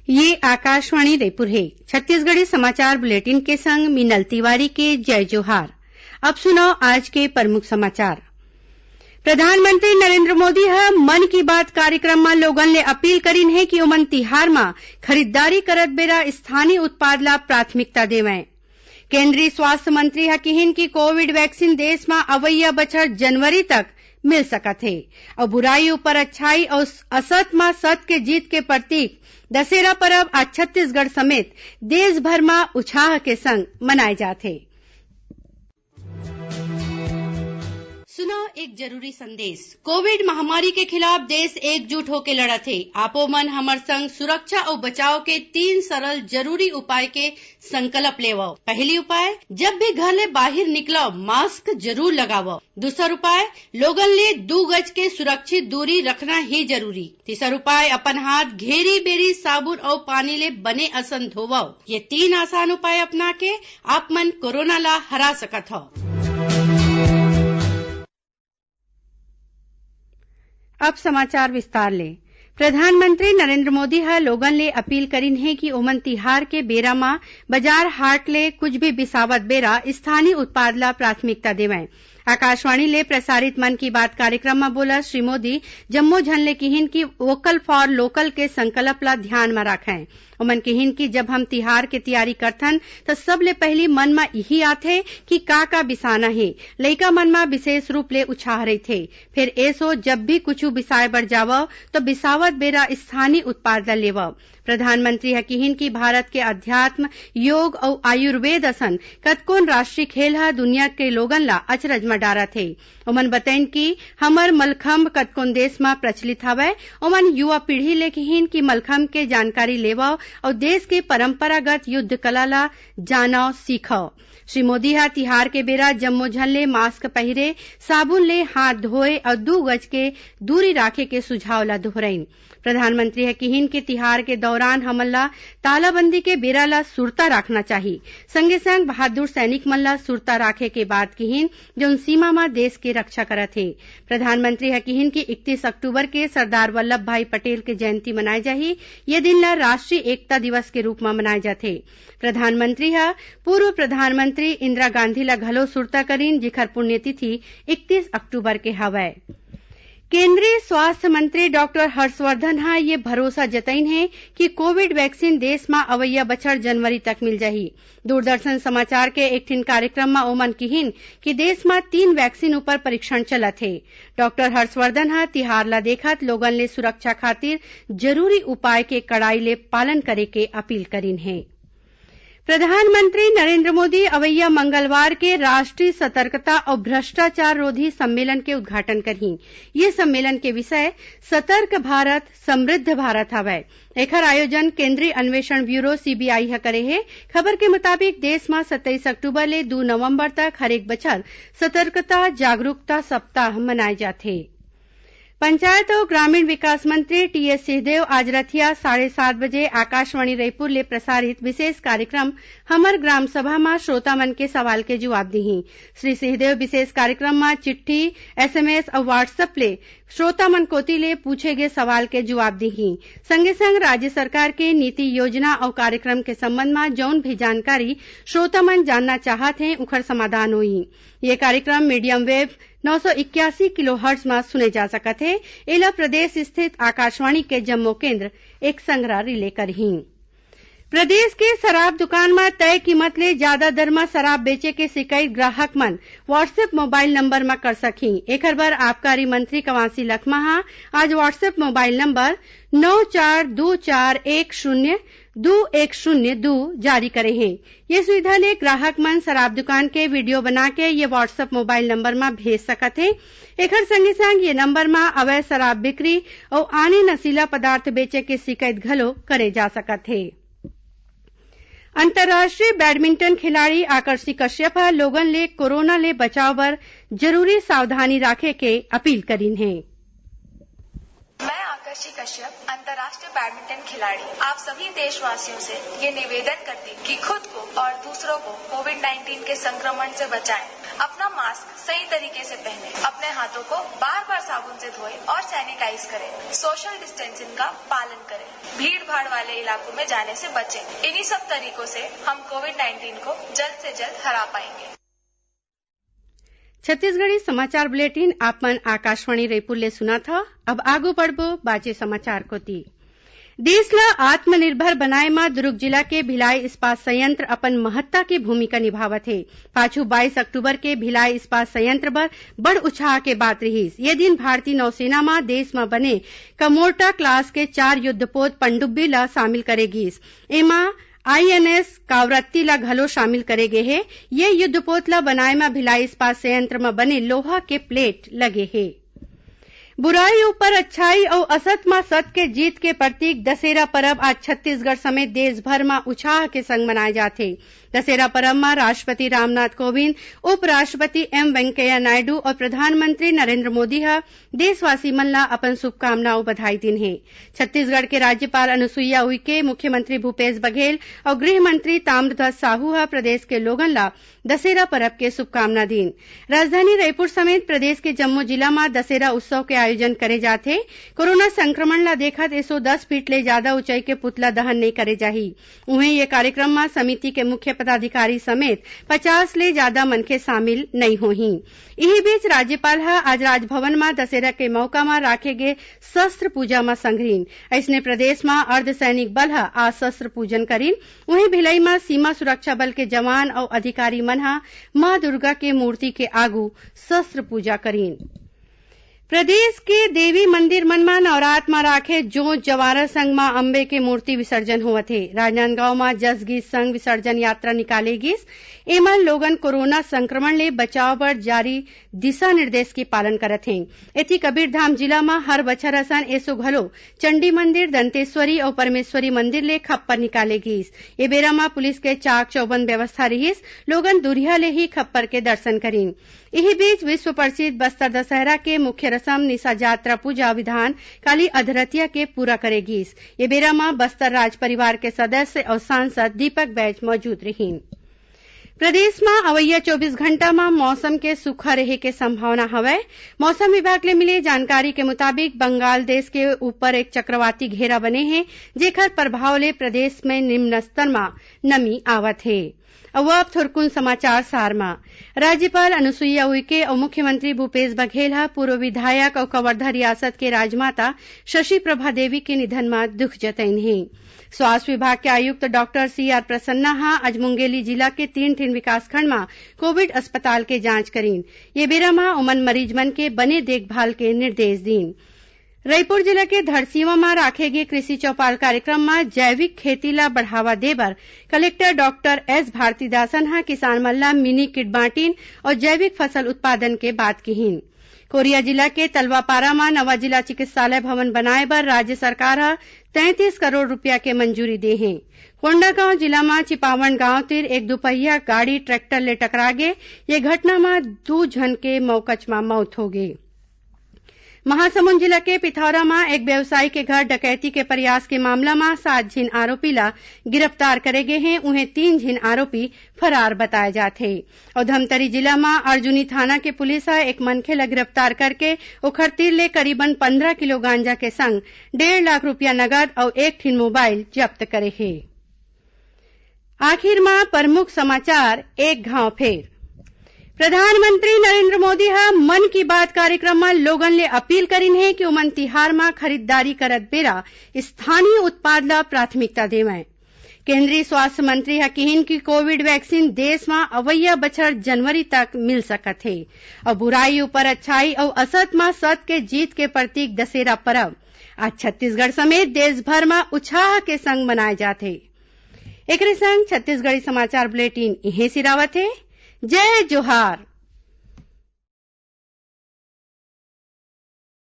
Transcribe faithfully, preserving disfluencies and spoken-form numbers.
ये आकाशवाणी रायपुर हे। छत्तीसगढ़ी समाचार बुलेटिन के संग मीनल तिवारी के जय जोहार। अब सुनव आज के प्रमुख समाचार। प्रधानमंत्री नरेंद्र मोदी ह मन की बात कार्यक्रम म लोगन ले अपील करिन हे कि ओमन तिहार म खरीददारी करत बेरा स्थानीय उत्पाद ला प्राथमिकता देवंय। केंद्रीय स्वास्थ्य मंत्री ह किहिन कि कोविड वैक्सीन देश म अवइया बछर जनवरी तक मिल सकत हे अउ बुराई ऊपर अच्छाई अउ असत म सत के जीत के प्रतीक दशहरा परब आज छत्तीसगढ़ समेत देश भर म उछाह के संग मनाए जात हे। सुनव एक जरूरी संदेश। कोविड महामारी के खिलाफ देश एकजुट होके लड़त हे। आपो मन हमर संग सुरक्षा अउ बचाव के तीन सरल जरूरी उपाय के संकल्प लेवव। पहली उपाय, जब भी घर ले बाहिर निकलव, मास्क जरूर लगावव। दूसर उपाय, लोगन ले दू गज के सुरक्षित दूरी रखना ही जरूरी। तीसर उपाय, अपन हाथ घेरी बेरी साबुन अउ पानी ले बने असन धोवव। ये तीन आसान उपाय अपना के आप मन कोरोना ला हरा सकत हव। अब समाचार विस्तार ले। प्रधानमंत्री नरेंद्र मोदी ह लोगन ले अपील करिन हे कि ओमन तिहार के बेरा म बाजार हाट ले कुछ भी बिसावत बेरा स्थानीय उत्पाद ला प्राथमिकता देवंय। आकाशवाणी ले प्रसारित मन की बात कार्यक्रम म बोलत श्री मोदी जम्मो झन ले किहिन कि वोकल फॉर लोकल के संकल्प ला ध्यान म राखंय। ओमन किहिन कि जब हम तिहार के तियारी करथन, त सबले पहिली मन म इही आथे कि का-का बिसाना हे। लइका मन म विशेष रूप ले उछाह रहिथे। फेर एसो, जब भी कुछु बिसाए बर जावव, त बिसावत बेरा स्थानीय उत्पाद ल लेवव। प्रधानमंत्री ह किहिन कि भारत के अध्यात्म, योग अउ आयुर्वेद असन कतकोन राष्ट्रीय खेल ह दुनिया के लोगन ल अचरज म डारत हे। ओमन बतइन कि हमर मलखंभ कतकोन देश म प्रचलित हवय। ओमन युवा पीढ़ी ले किहिन कि मलखंभ के जानकारी लेवव अउ देश के परंपरागत युद्ध कला ल जानव, सीखव। श्री मोदी ह तिहार के बेरा जम्मो झन ले मास्क पहिरे, साबुन ले हाथ धोए अउ दू गज के दूरी राखे के सुझाव ल दोहरइन। प्रधानमंत्री ह किहिन कि तिहार के दौरान हमन ल तालाबंदी के बेरा ल सुरता राखना चाही। संगे संग बहादुर सैनिक मन ल सुरता राखे के बात किहिन, जउन सीमा म देश के रक्षा करत हे। प्रधानमंत्री ह किहिन कि इकतीस अक्टूबर के सरदार वल्लभ भाई पटेल के जयंती मनाए जाही। ये दिन ल राष्ट्रीय एकता दिवस के रूप म मनाए जाथे। प्रधानमंत्री ह पूर्व प्रधानमंत्री इंदिरा गांधी ल घलो सुरता करिन, जिखर पुण्यतिथि इकतीस अक्टूबर के हवय। केंद्रीय स्वास्थ्य मंत्री डॉक्टर हर्षवर्धन ह ये भरोसा जतइन हे कि कोविड वैक्सीन देश म अवइया बछर जनवरी तक मिल जाही। दूरदर्शन समाचार के एक ठिन कार्यक्रम म ओमन किहिन कि देश म तीन वैक्सीन ऊपर परीक्षण चलत हे। डॉक्टर हर्षवर्धन ह तिहार ल देखत लोगन ले सुरक्षा खातिर जरूरी उपाय के कड़ाई ले पालन करे के अपील करिन हे। प्रधानमंत्री नरेंद्र मोदी अवइया मंगलवार के राष्ट्रीय सतर्कता अउ भ्रष्टाचार रोधी सम्मेलन के उद्घाटन करहीं। ये सम्मेलन के विषय सतर्क भारत, समृद्ध भारत हवय। एखर आयोजन केंद्रीय अन्वेषण ब्यूरो, सीबीआई, ह करे हे। खबर के मुताबिक, देश म सत्ताईस अक्टूबर ले दू नवंबर तक हरेक बछर सतर्कता जागरूकता सप्ताह मनाए जाथे। पंचायत अउ ग्रामीण विकास मंत्री टीएस सिंहदेव आज रथिया साढ़े सात बजे आकाशवाणी रईपुर ले प्रसारित विशेष कार्यक्रम हमर ग्राम सभा म श्रोता मन के सवाल के जुवाब दिहीं। श्री सिंहदेव विशेष कार्यक्रम म चिट्ठी, एसएमएस अउ WhatsApp ले श्रोता मन कोति ले पूछे गे सवाल के जुवाब दिहीं। संगे संग राज्य सरकार के नीति, योजना अउ कार्यक्रम के संबंध म जउन भी जानकारी श्रोता मन जानना चाहत हें, उखर समाधान होही। ये कार्यक्रम मीडियम वेव नौ सौ इक्यासी किलोहर्ट्ज म सुने जा सकत हे। एला प्रदेश स्थित आकाशवाणी के जम्मो केंद्र एक संघरा रिले करहीं। प्रदेश के शराब दुकान म तय कीमत ले जादा दर म शराब बेचे के शिकायत ग्राहक मन WhatsApp मोबाइल नंबर म कर सकहीं। एखर बर आबकारी मंत्री कवासी लखमा ह आज WhatsApp मोबाइल नंबर नौ चार दू चार एक शून्य दू एक शून्य दू जारी करे हे। ये सुविधा ले ग्राहक मन शराब दुकान के वीडियो बना के ये WhatsApp मोबाइल नंबर म भेज सकत हे। एखर संगे संग ये नंबर म अवैध शराब बिक्री अउ आने नशीला पदार्थ बेचे के शिकायत घलो करे जा सकत हे। अंतर्राष्ट्रीय बैडमिंटन खिलाड़ी आकर्षी कश्यप ह लोगन ले कोरोना ले बचाव बर जरूरी सावधानी राखे के अपील करिन हे। शशि कश्यप, अंतर्राष्ट्रीय बैडमिंटन खिलाड़ी, आप सभी देशवासियों से ये निवेदन करती कि खुद को और दूसरों को कोविड नाइन्टीन के संक्रमण से बचाएं। अपना मास्क सही तरीके से पहने, अपने हाथों को बार बार साबुन से धोएं और सैनिटाइज करें। सोशल डिस्टेंसिंग का पालन करें, भीड़ भाड़ वाले इलाकों में जाने से बचें। इन्हीं सब तरीकों से हम कोविड नाइन्टीन को जल्द से जल्द हरा पाएंगे। छत्तीसगढ़ी समाचार बुलेटिन आप मन आकाशवाणी रायपुर ले सुनत हव। अब आगू बढ़बो बाचे समाचार कोति। देश ल आत्मनिर्भर बनाए म दुर्ग जिला के भिलाई इस्पात संयंत्र अपन महत्ता के भूमिका निभावत हे। पाछू बाईस अक्टूबर के भिलाई इस्पात संयंत्र बर बड़ उछाह के बात रिहिस। ये दिन भारतीय नौसेना म देश म बने कमोर्टा क्लास के चार युद्धपोत पनडुब्बी ल शामिल करे गिस। एमा आईएनएस कावरत्ती ला घलो शामिल करे गे हे। ये युद्धपोत ला बनाए म भिलाई इस्पात संयंत्र म बने लोहा के प्लेट लगे हे। बुराई ऊपर अच्छाई अउ असत म सत के जीत के प्रतीक दशहरा परब आज छत्तीसगढ़ समेत देश भर म उछाह के संग मनाए जाथे। दशहरा परब म राष्ट्रपति रामनाथ कोविंद, उपराष्ट्रपति एम वेंकैया नायडू अउ प्रधानमंत्री नरेंद्र मोदी ह देशवासी मन ला अपन शुभकामना अउ बधाई दीन हे। छत्तीसगढ़ के राज्यपाल अनुसुईया उइके, मुख्यमंत्री भूपेश बघेल अउ गृह मंत्री ताम्रध्वज साहू ह प्रदेश के लोगन ला दशहरा परब के शुभकामना दीन। राजधानी रायपुर समेत प्रदेश के जम्मो जिला म दशहरा उत्सव के आयोजन करे जाथे। कोरोना संक्रमण ला देखत एसो दस फीट ले जादा ऊंचाई के पुतला दहन नइ करे जाही। उहें, ये कार्यक्रम म समिति के मुख्य पदाधिकारी समेत पचास ले जादा मनखे शामिल नइ होही। इही बीच, राज्यपाल ह आज राजभवन म दशहरा के मौका म राखे गे शस्त्र पूजा म संघरिन। अइसने प्रदेश म अर्धसैनिक बल ह आज शस्त्र पूजन करिन। उहें, भिलाई म सीमा सुरक्षा बल के जवान अउ अधिकारी मन ह मां दुर्गा के मूर्ति के आगू शस्त्र पूजा करिन। प्रदेश के देवी मंदिर मन म नवरात म राखे जोत जवारा संग मां अम्बे के मूर्ति विसर्जन होवत हे। राजनांदगांव म जसगीत संग विसर्जन यात्रा निकाले गिस। एमा लोगन कोरोना संक्रमण ले बचाव बर जारी दिशा निर्देश के पालन करत हें। एती कबीरधाम जिला म हर बछर असन एसो घलो चंडी मंदिर, दंतेश्वरी अउ परमेश्वरी मंदिर ले खप्पर निकाले गिस। ए बेरा म पुलिस के चाक चौबंद व्यवस्था रिहिस। लोगन दूरिहा ले ही खप्पर के दर्शन करिन। इही बीच, विश्व प्रसिद्ध बस्तर दशहरा के मुख्य रसम निशा जात्रा पूजा विधान काली अधरतिया के पूरा करे गिस। ये बेरा म बस्तर राज परिवार के सदस्य अउ सांसद दीपक बैज मौजूद रिहिन। प्रदेश म अवइया चौबीस घंटा म मौसम के सुखा रहे के संभावना हवय। मौसम विभाग ले मिले जानकारी के मुताबिक, बंगाल देश के ऊपर एक चक्रवाती घेरा बने हे, जेकर प्रभाव ले प्रदेश में निम्न स्तर म नमी आवत हे। अउ अब थोरकुन समाचार सार म। राज्यपाल अनुसुईया उइके अउ मुख्यमंत्री भूपेश बघेल ह पूर्व विधायक अउ कवर्धा रियासत के राजमाता शशि प्रभा देवी के निधन म दुख जतइन हे। स्वास्थ्य विभाग के आयुक्त डॉक्टर सीआर प्रसन्ना ह आज मुंगेली जिला के तीन ठिन विकासखंड म कोविड अस्पताल के जांच करीन। ये बेरा म ओमन मरीज मन के बने देखभाल के निर्देश दीन। रईपुर जिला के धरसींवा म राखे गे कृषि चौपाल कार्यक्रम म जैविक खेती ला बढ़ावा दे बर कलेक्टर डॉक्टर एस भारतीदासन ह किसान मन ला मिनी किट बांटिन अउ जैविक फसल उत्पादन के बात किहिन। कोरिया जिला के तलवापारा म नवा जिला चिकित्सालय भवन बनाए बर राज्य सरकार ह तैंतीस करोड़ रूपिया के मंजूरी दे हे। कोंडागांव जिला म चिपावंड गांव तीर एक दुपहिया गाड़ी ट्रैक्टर ले टकरा गे। ये घटना म दू झन के मौकच म मौत हो गे। महासमुंद जिला के पिथौरा म एक व्यवसायी के घर डकैती के प्रयास के मामला म सात झिन आरोपी ला गिरफ्तार करे गे हे। उहें, तीन झिन आरोपी फरार बताए जात हे। अउ धमतरी जिला म अर्जुनी थाना के पुलिस ह एक मनखे ला गिरफ्तार करके ओखर तीर ले करीबन पंद्रह किलो गांजा के संग डेढ़ लाख रूपिया नगद अउ एक ठिन मोबाइल जब्त करे हे। आखिर म प्रमुख समाचार एक घांव फेर। प्रधानमंत्री नरेंद्र मोदी ह मन की बात कार्यक्रम म लोगन ले अपील करिन हे कि ओमन तिहार म खरीददारी करत बेरा स्थानीय उत्पाद ल प्राथमिकता देवंय। केंद्रीय स्वास्थ्य मंत्री ह किहिन कि कोविड वैक्सीन देश म अवइया बछर जनवरी तक मिल सकत हे। अउ बुराई ऊपर अच्छाई अउ असत म सत के जीत के प्रतीक दशहरा परब आज छत्तीसगढ़ समेत देश भर म उछाह के संग मनाए जात हे। एकरे संग छत्तीसगढ़ी समाचार बुलेटिन इहें सिरावत हे। जय जोहार।